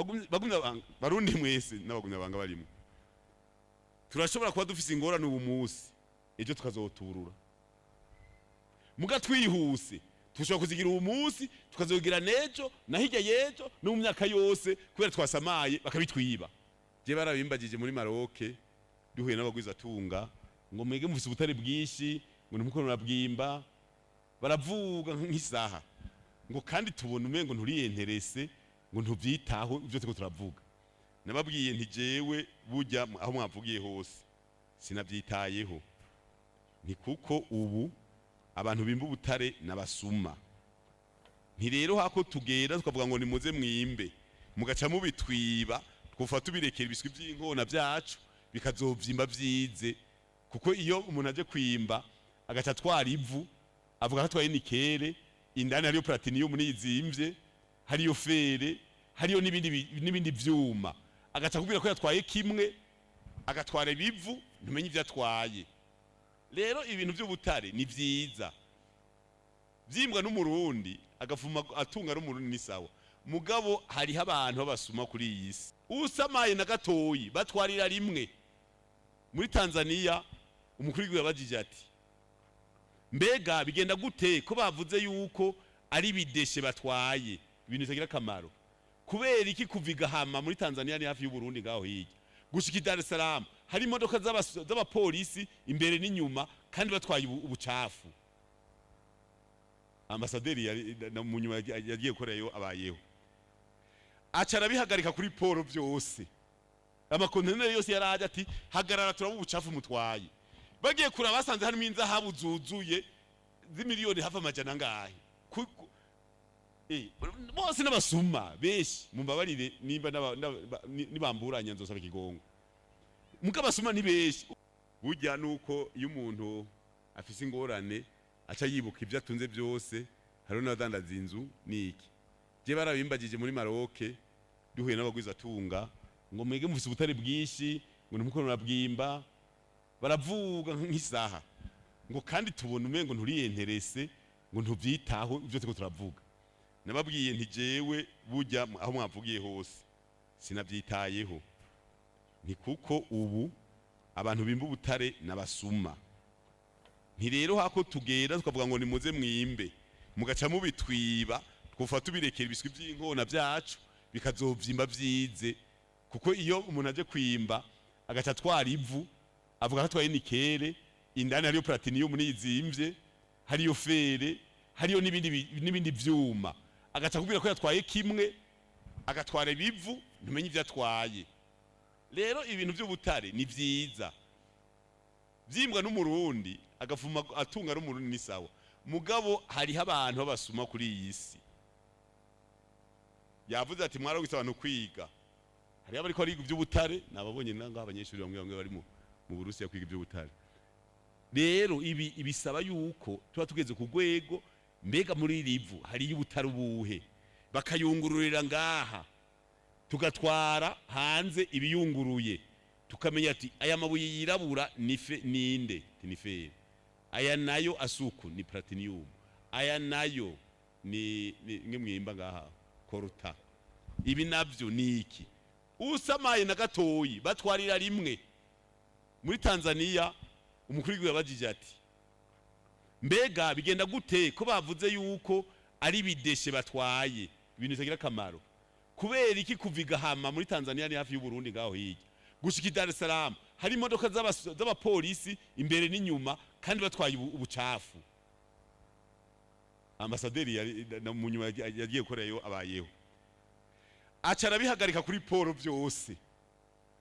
Bagumye abanga, Barundi mwese n'abagumye abanga barimo, turashobora kuba dufise ingorane ubu munsi, ejo tukazoturura. Muga twihuse tushobora kuzigira ubu munsi, tukazogira n'ejo na hirya y'ejo no mu myaka yose, kubera twasamaye bakabitwiba. Je barabimbagije muri Maroc, duhuye n'abagwizatunga, ngo mwege mufise ubutare bwinshi, ngo ntimuko murabwimba. Baravuga nk'isaha, ngo kandi tubona umengo nturi intéressé, ngo ntuvyitaho ivyo turiko turavuga. Nababwiye nti jewe burya aho mwavugiye hose sinavyitayeho, nti kuko ubu abantu bimba ubutare n'abasuma. Nti rero hako tugenda tukavuga ngo nimuze mwimbe, mugaca mubitwiba, twufa tubirekera ibiswi vy'inkona vyacu bikazovyimba vyize. Kuko iyo umuntu aje kwimba agaca atwara ivu, avuga ko atwaye nickel, indani hariyo platinium nizimvye, hariyo fer, hariyo n'ibindi vyuma. Agaca akubwira ko yatwaye kimwe, agatwara ibivu, ntumenye ivyo atwaye. Rero ibintu vy'ubutare ni vyiza vyimbwa n'Umurundi, agafuma atunga n'Umurundi, ni sawa. Mugabo hariho abantu b'abasuma kuri iyi si. Usamaye na gatoyi batwarira rimwe. Muri Tanzania umukuru w'igihugu yabajije ati: "Mbega bigenda gute ko bavuze yuko ari ibi déchets batwaye, ibintu bitagira akamaro? Kubera iki kuva igahama muri Tanzania, ni hafi y'Uburundi ngaho hirya, gushika i Dar es Salaam hari imodoka z'abapolisi imbere n'inyuma, kandi batwaye ubucafu?" Ambasaderi mu nyuma yagiye gukorerayo abayeho, aca arabihagarika kuri port byose. Amakonteneri yose yaraje, ati: "Hagarara, turaba ubucafu mutwaye." Bagiye kuraba, basanze harimo inzahabu zuzuye z'imiliyoni hafi amajana angahe. Bose n'abasuma benshi. Mumbabarire nimba nibamburanya nzosaba ikigongo, muga abasuma ni benshi. Burya nuko iyo umuntu afise ingorane aca yibuka ibyo atunze byose. Hariho n'abadandaza inzu niki. Je barabimbagije muri Maroc, duhuye n'abagwizatunga, ngo mwege mufise ubutare bwinshi, ngo ntimuko murabwimba. Baravuga nk'isaha, ngo kandi tubona umengo nturi intéressé, ngo ntuvyitaho ivyo turiko turavuga. Nababwiye nti jewe burya aho mwavugiye hose sinavyitayeho, nti kuko ubu abantu bimba ubutare n'abasuma. Nti rero hako tugenda tukavuga ngo nimuze mwimbe, mugaca mubitwiba, twufa tubirekera ibiswi vy'inkona vyacu bikazovyimba vyize. Kuko iyo umuntu aje kwimba agaca atwara ivu, avuga ko atwaye nickel, indani hariyo platinium nizimvye, hariyo fer, hariyo n'ibindi vyuma. Agaca akubwira ko yatwaye kimwe, agatwara ibivu, ntumenye ivyo atwaye. Rero ibintu vy'ubutare ni vyiza vyimbwa n'Umurundi, agafuma atunga n'Umurundi, ni sawa. Mugabo hariho abantu b'abasuma kuri iyi si. Yavuze ati mwarungitse abantu kwiga, hariho abariko bariga ivy'ubutare. Nababonye nangaho abanyeshuri bamwe bamwe bari mu Burusiya kwiga ivy'ubutare. Rero ibi ibisaba yuko tuba tugeze ku rwego, mbega muri iri vu hariyo ubutare ubuhe, bakayungururira ngaha, tugatwara hanze ibiyunguruye, tukamenya ati aya mabuye yirabura ni fe ninde? Ati ni fer. Aya nayo asuku ni platinum. Aya nayo ni mwe mwimba ngaha coltan. Ibi navyo ni iki? Usamaye na gatoyi batwarira rimwe. Muri Tanzania umukuru w'igihugu yabajije ati: "Mbega bigenda gute ko bavuze yuko ari ibi déchets batwaye, ibintu bitagira akamaro? Kubera iki kuva igahama muri Tanzania, ni hafi y'Uburundi ngaho hirya, gushika i Dar es Salaam hari imodoka z'abapolisi imbere n'inyuma, kandi batwaye ubucafu?" Ambasaderi mu nyuma yagiye gukorerayo abayeho, aca arabihagarika kuri port byose.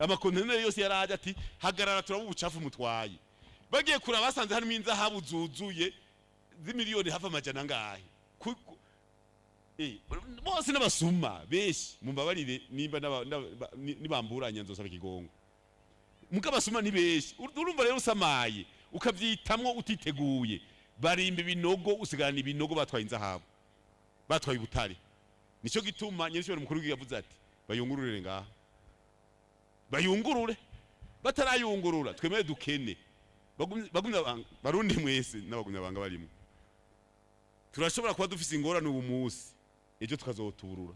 Amakonteneri yose yaraje, ati: "Hagarara, turaba ubucafu mutwaye." Bagiye kuraba, basanze harimo inzahabu zuzuye z'imiliyoni hafi amajana angahe. Bose n'abasuma benshi. Mumbabarire nimba nibamburanya nzosaba ikigongo, muga abasuma ni benshi. Urumva rero usamaye ukavyitamwo utiteguye, barimba ibinogo, usigarana ibinogo, batwaye inzahabu, batwaye ubutare. Nico gituma nyirishobora mukuru w'igihugu yavuze ati bayungururire ngaha, bayungurure. Batarayungurura twemere dukene. Bagumye abanga, Barundi mwese n'abagumye abanga barimo, turashobora kuba dufise ingorane ubu munsi, ejo tukazoturura.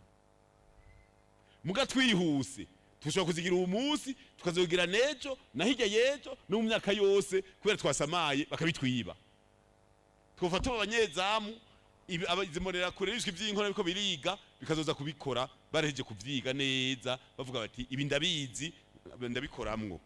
Muga twihuse, tushobora kuzigira uwu munsi, tukazogira n'ejo na hirya y'ejo no mu myaka yose, kubera twasamaye bakabitwiba. Twofata abanyezamu izi mbonerakure n'ibishwi vy'inkona biriko biriga, bikazoza kubikora barahejeje kuvyiga neza, bavuga bati: "Ibi ndabizi, ndabikoramwo."